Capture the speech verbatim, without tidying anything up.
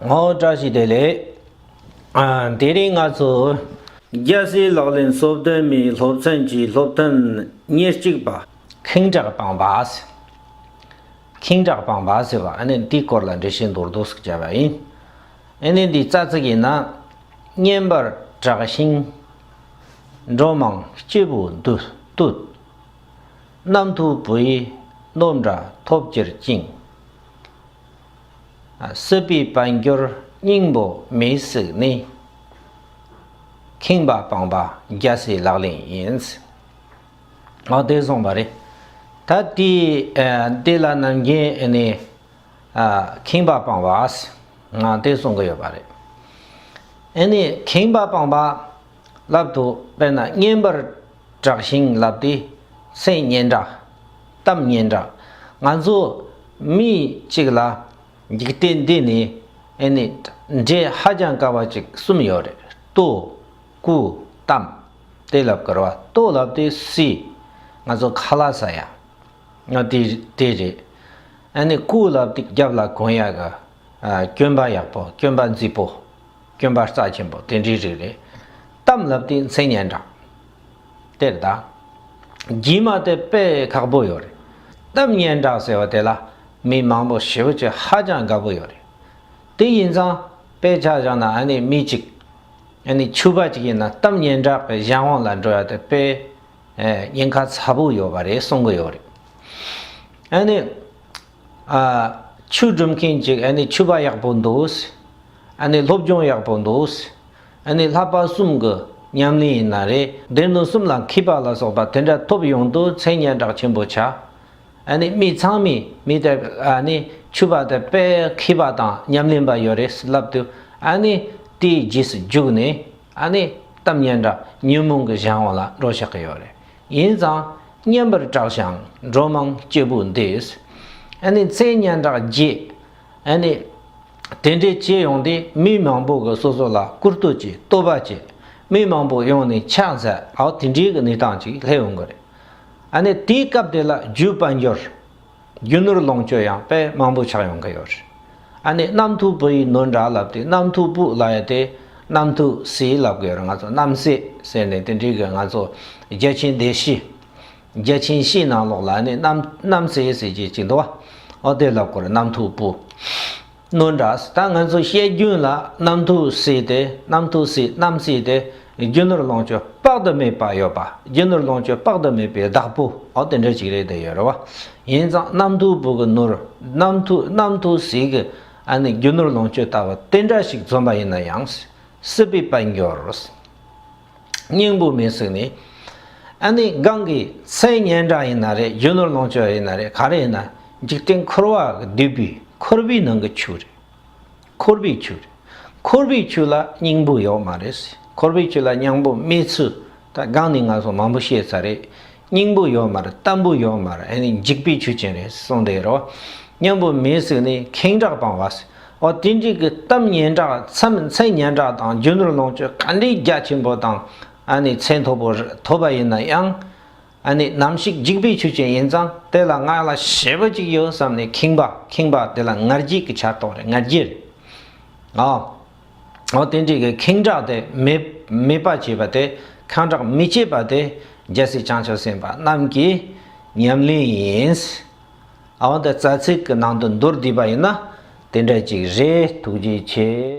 ངོ་བཀྲ་ཤིས་བདེ་ལེགས། ཨ། དེ་རིང་ང་ཚོ་རྒྱལ་སྲས་ལག་ལེན་སོ་བདུན་མའི་སློབ་ཚན་གྱི་སློབ་ཐུན་ཉེར་གཅིག་པ། ཁེངས་དྲེགས་སྤངས་པ། ཁེངས་དྲེགས་སྤངས་པ་ཟེར་བ་ཨ་ནི་འདིའི་སྐོར་ལ་འགྲེལ་བཤད་མདོར་བསྡུས་ཤིག་བྱས་པ་ཡིན། ཨ་ནི་འདི་རྩ་ཚིག་ཡིན་ན། སྙན་པར་གྲགས་ཤིང་། འགྲོ་མང་སྐྱེས་བུ་འདུད། རྣམ་ཐོས་བུ་ཡི་ནོར་འདྲ་ཐོབ་གྱུར་ཅིང་། སྲིད་པའི་དཔལ་འབྱོར་སྙིང་པོ་མི་གཟིགས་ནས། ཁེངས་པ་སྤངས་པ་རྒྱལ་སྲས་ལག་ལེན་ཡིན། འོ་དེ་གསུངས་པ་རེད། ད་དེ་ཨ་དེ་ལ་ནམ་རྒྱུན་ཨ་ནི་ཨ་ཁེངས་པ་སྤངས་པ་ང་དེ་གསུང་གི་ཡོད་པ་རེད། ཨ་ནི་ཁེངས་པ་སྤངས་པ་ལབ་དུས་དཔེར་ན་སྙན་པར་གྲགས་ཤིང་ལབ་དུས་མཚན་སྙན་གྲགས། གཏམ་སྙན་གྲགས། ང་ཚོ་མི་གཅིག་ལ་འཇིག་རྟེན་འདི་ནས་ཨ་ནི་འབྲེལ་ཧ་ཅང་དཀའ་བ་ཅིག་གསུམ་ཡོད་རེད། ལྟོ། སྐུ། གཏམ། དེ་ལབ་དཀའ་བ། ལྟོ་ལབ་དུས་ཟས། ང་ཚོ་ཁ་ལག་ཟ་ཡ། ང་དེ་དེ་རེད། ཨ་ནི་སྐུ་ལབ་དུས་རྒྱབ་ལ་གོན་ཡ་གི་ཨ་གྱོན་པ་ཡག་པོ། གྱོན་པ་མཛེས་པོ། གྱོན་པ་རྩ་ཆེན་པོ་དེ་འདྲའི་རིགས་རེད། གཏམ་ལབ་དུས་མཚན་སྙན་གྲགས། དེ་རེད་ད། རྗེས་མ་དེ་དཔེ་ཁག་པོ་ཡོད་རེད། གཏམ་སྙན་གྲགས་ཟེར་བ་དེ་ལ་མི་མང་པོ་ཞེ་པོ་ཅིག་ཧ་ཅང་དགའ་པོ་ཡོད་རེད། དེ་ཡིན་ཙང་དཔེ་ཆ་བཞག་ན་ཨ་ནི་མི་གཅིག་ཨ་ནི་ཕྱུ་པ་གཅིག་ཡིན་ན་གཏམ་སྙན་གྲགས་པའི་གཞན་དབང་ལ་འགྲོ་ཡ་དེ་དཔེ་ཨེ་ཉེན་ཁ་ཚ་པོ་ཡོད་པ་རེད་གསུང་གི་ཡོད་རེད། ཨ་ནི་ཨ་ཆོས་སྒྲུབ་མཁན་གཅིག་ཨ་ནི་ཕྱུ་པ་ཡག་པོ་འདུག་ཨ་ནི་སློབ་སྦྱོང་ཡག་པོ་འདུག་ཨ་ནི་བསླབ་པ་གསུམ་གི་ཉམས་ལེན་ཡིན་ན་རེད། སྡེ་སྣོད་གསུམ་ལ་མཁས་པ་ལ་སོགས་པ་དེ་འདྲ་ཐོབ་ཡོང་དུས་མཚན་སྙན་གྲགས་ཆེན་པོ་ཆགས། ཨ་ནི་མི་ཚང་མས་མི་དེ་ཨ་ནི་ཕྱུ་པ་དེ་དཔེ་མཁས་པ་དང་ཉམས་ལེན་པ་ཡོད་རེད་ལབ་དུས་ཨ་ནི་དེའི་རྗེས་སུ་འཇུག་ནས་ཨ་ནི་གཏམ་སྙན་གྲགས་ཉོན་མོངས་ཀྱི་གཞན་དབང་ལ་འགྲོ་ཆགས་ཀྱི་ཡོད་རེད། ཡིན་ཙང་སྙན་པར་གྲགས་ཤིང་འགྲོ་མང་སྐྱེས་བུ་འདུད། ཨ་ནི་མཚན་སྙན་གྲགས་རྒྱས། ཨ་ནི་དེ་འདྲའི་བྱས་ཡོང་དུས་མི་མང་པོ་གིས་སོ་སོ་ལ་བཀུར་སྟི་བྱེད། བསྟོད་པ་བྱེད། མི་མང་པོ་ཡོང་ནས་ཕྱག་འཚལ། ཨའོ་དེ་འདྲའི་གི་གནས་སྟངས་ཅིག་སླེབས་ཡོང་གི་རེད། ཨ་ནི་དེའི་སྐབས་དེ་ལ་རྒྱུ་དཔལ་འབྱོར། རྒྱུ་ནོར་ལོངས་སྤྱོད་ཡང་དཔེ་མང་པོ་ཆགས་ཡོང་གི་ཡོད་རེད། ཨ་ནི་རྣམ་ཐོས་བུ་ཡི་ནོར་འདྲ་ལབ་དུས་རྣམ་ཐོས་བུ་ལབ་ཡ་དེ་རྣམ་ཐོས་སྲས་ལབ་གི་ཡོད་རེད། ང་ཚོ་རྣམ་སྲས་ཟེར་ནས་དེ་འདྲའི་གི་ང་ཚོ་རྒྱལ་ཆེན་སྡེ་བཞི། རྒྱལ་ཆེན་བཞིའི་ནང་ལོགས་ལ་ནི་རྣམ་རྣམ་སྲས་ཟེར་གྱི་ཅིག་འདུག་བ། ཨོ་དེ་ལབ་དགོས་རེད། རྣམ་ཐོས་བུ། ནོར་འདྲ། ད་ང་ཚོ་བཤད་རྒྱུན་ལ་རྣམ་ཐོས་སྲས་དེ་རྣམ་ཐོས་སྲས་རྣམ་སྲས་དེ་རྒྱུ་ནོར་ལོངས་སྤྱོད་དཔག་ཏུ་མེད་པ་ཡོད་པ། རྒྱུ་ནོར་ལོངས་སྤྱོད་དཔག་ཏུ་མེད་པའི་བདག་པོ་ཨོ་དེ་འདྲ་ཅིག་རེད་དེ་ཡོད་རེད་བ། ཡིན་ཙང་རྣམ་ཐོས་བུ་གི་ནོར། རྣམ་ཐོས་རྣམ་ཐོས་སྲས་ཀྱི་ཨ་ནི་རྒྱུ་ནོར་ལོངས་སྤྱོད་ལྟ་བུ་དེ་འདྲ་ཞིག་འཛོམས་པ་ཡིན་ན་ཡང་། སྲིད་པའི་དཔལ་འབྱོར། སྙིང་པོ་མི་གཟིགས་ནས། ཨ་ནི་གང་གི་མཚན་སྙན་གྲགས་ཡིན་ན་རེད། རྒྱུ་ནོར་ལོངས་སྤྱོད་ཡིན་ན་རེད། ག་རེ་ཡིན་ན་འཇིག་རྟེན་འཁོར་བ་གི་སྡུད་པའི་འཁོར་བའི་ནང་གི་ཆོས་རེད། འཁོར་བའི་ཆོས་རེད། འཁོར་བའི་ཆོས་ལ་སྙིང་པོ་ཡོད་མ་རེད། འཁོར་བའི་ཆོས་ལ་སྙིང་པོ་མེད་ཚུལ་ད་གང་ནས་ང་ཚོ་མང་པོ་བཤད་ཚར་རེད། སྙིང་པོ་ཡོད་མ་རེད། གཏན་པོ་ཡོད་མ་རེད། ཨ་ནི་འཇིག་པའི་ཆོས་ཅན་རེད་གསུངས་བསྡད་རོ། སྙིང་པོ་མི་གཟིགས་ནས་ཁེངས་དྲེགས་སྤངས་པ། འོ་དེ་འདྲའི་གི་གཏམ་སྙན་གྲགས་མཚན་མཚན་སྙན་གྲགས་དང་རྒྱུ་ནོར་ལོངས་སྤྱོད་ག་འདྲའི་རྒྱ་ཆེན་པོ་དང་ཨ་ནི་ཚད་མཐོ་པོ་ཐོབ་པ་ཡིན་ན་ཡང་། ཨ་ནི་ནམ་ཞིག་འཇིག་པའི་ཆོས་ཅན་ཡིན་ཙང་དེ་ལ་ང་ལ་ཞེ་པོ་ཅིག་ཡོད་བསམ་ནས་ཁེངས་པ་ཁེངས་པ་དེ་ལ་ང་རྒྱལ་གྱི་ཆ་གཏོགས་རེད། ང་རྒྱལ་རེད། ཨ། འོ་དེ་འདྲའི་གི་ཁེངས་དྲེགས་དེ་མེད་མེད་པ་བྱེད་པ་དེ། ཁེངས་དྲེགས་མི་བྱེད་པ་དེ་རྒྱལ་སྲས་བྱང་ཆུབ་སེམས་དཔའ་རྣམས་ཀྱི་ཉམས་ལེན་ཡིན། ཨ་འོ་དེ་རྩ་ཚིག་གི་ནང་དུ་མདོར་བསྡུས་པ་ཡིན་ན་དེ་འདྲ་ཅིག་རེད། ཐུགས་རྗེ་ཆེ།